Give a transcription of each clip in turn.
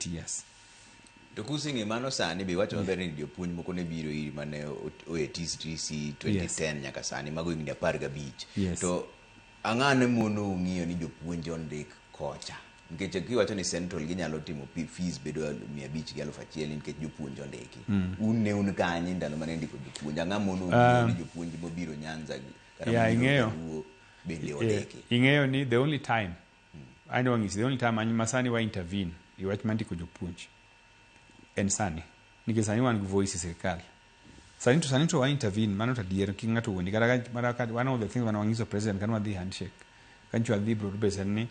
Years. To kusing'e mano sani be iwacho maber ni jopuonj moko ne biro iri mane oe TTC 2010 nyaka sani, mago higni 15. To ang'ane mono ung'iyo ni jopuonj ondik kocha? Nikech kiwacho ni central ginyalo timo fees bedo 500 gi 1000 nikech jopuonj ondiki. Un ne un kanye ndalo mane ndiko jopuonj? Ang'a mono ung'iyo ni jopuonj mobiro Nyanza gi kata Yeah, mobiro ing'eyo. Jaluo bende ondiki? Ing'eyo ni the only time aneno ng'isi, the only time ma sani wa intervene e wach mar ndiko jopuonj en sani, nikech sani wan gi voice e sirikal. Sani to wa intervene, mano to adier, kik ng'ato wuondi. Kata one of the things mane wang'iso president kane wadhi handshake kanyo, wadhi broad base, en ni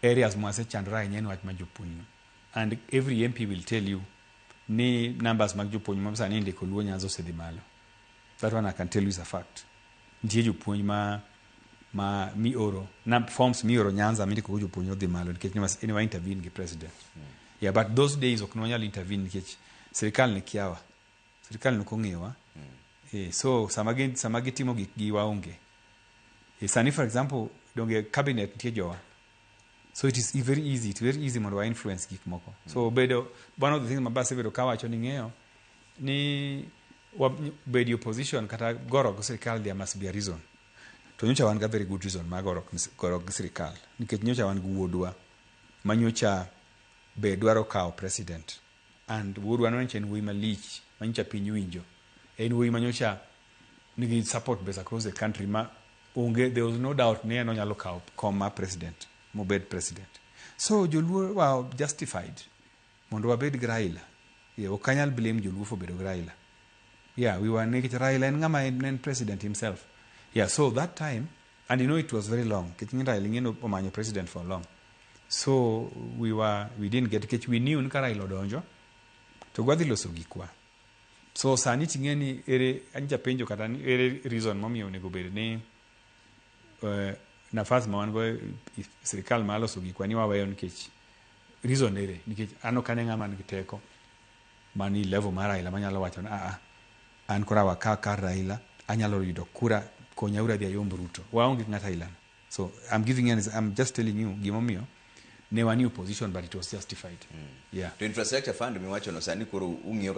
areas mwasechandore ahinya en wach mar jopuonj no, and every MP will tell you ni numbers mag jopuonj ma sani indiko Luo Nyanza osedhi malo. That one I can tell you is a fact. Nitie jopuonj ma mioro na forms mioro Nyanza mindiko go jopuonj odhi malo nikech ne wa intervene gi president. Yeah, but those days ok ne wanyal intervene nikech sirikal ne kiawa, sirikal ne ok ong'eyowa. So sama gitimo gikgi waonge. Sani, for example, donge cabinet nitie jowa, so it is very easy, it's very easy mondo wa influence gik moko. So bedo one of the things mabasebedo kawacho ni ng'eyo ni bedo opposition kata goro gi sirikal, there must be a reason. To nyocha wan ga very good reason mar goro gi sirikal, nikech nyocha wan gi wuodwa ma nyocha be dwaro kawo president, and wuodwa no nyocha en wuoyi malich ma nyocha piny winjo, en wuoyi ma nyocha nigi support base across the country ma onge, there was no doubt ni en onyalo kawo kom mar president mobed president. So joluo were justified mondo wabed gi Raila. Yeah, ok anyal blame joluo for bedo gi Raila. Yeah, we were, nikech Raila en ng'ama en president himself. Yeah, so that time, and you know it was very long, nikech ng'e Raila ing'e omanyo president for long. So we didn't get, nikech we knew ni ka Raila odonjo to gwadhi loso gikwa. So sani ting'e ni ere an japenjo kata ni ere reason momiyo onego bed ni nafas ma wan go e sirikal mar loso gikwa ni waweyo, nikech reason ere? Nikech an ok ane ng'ama nigi teko mani level mar Raila manyalo wacho ni aa, an koro awa kar Raila anyalo yudo kura, konyauru adhi ayomb Ruto. Waonge gi ng'at ailano. So I'm giving you, I'm just telling you gimomiyo ne wan e opposition, but it was justified. Yeah. To infrastructure fund miwachono sani koro ung'iyo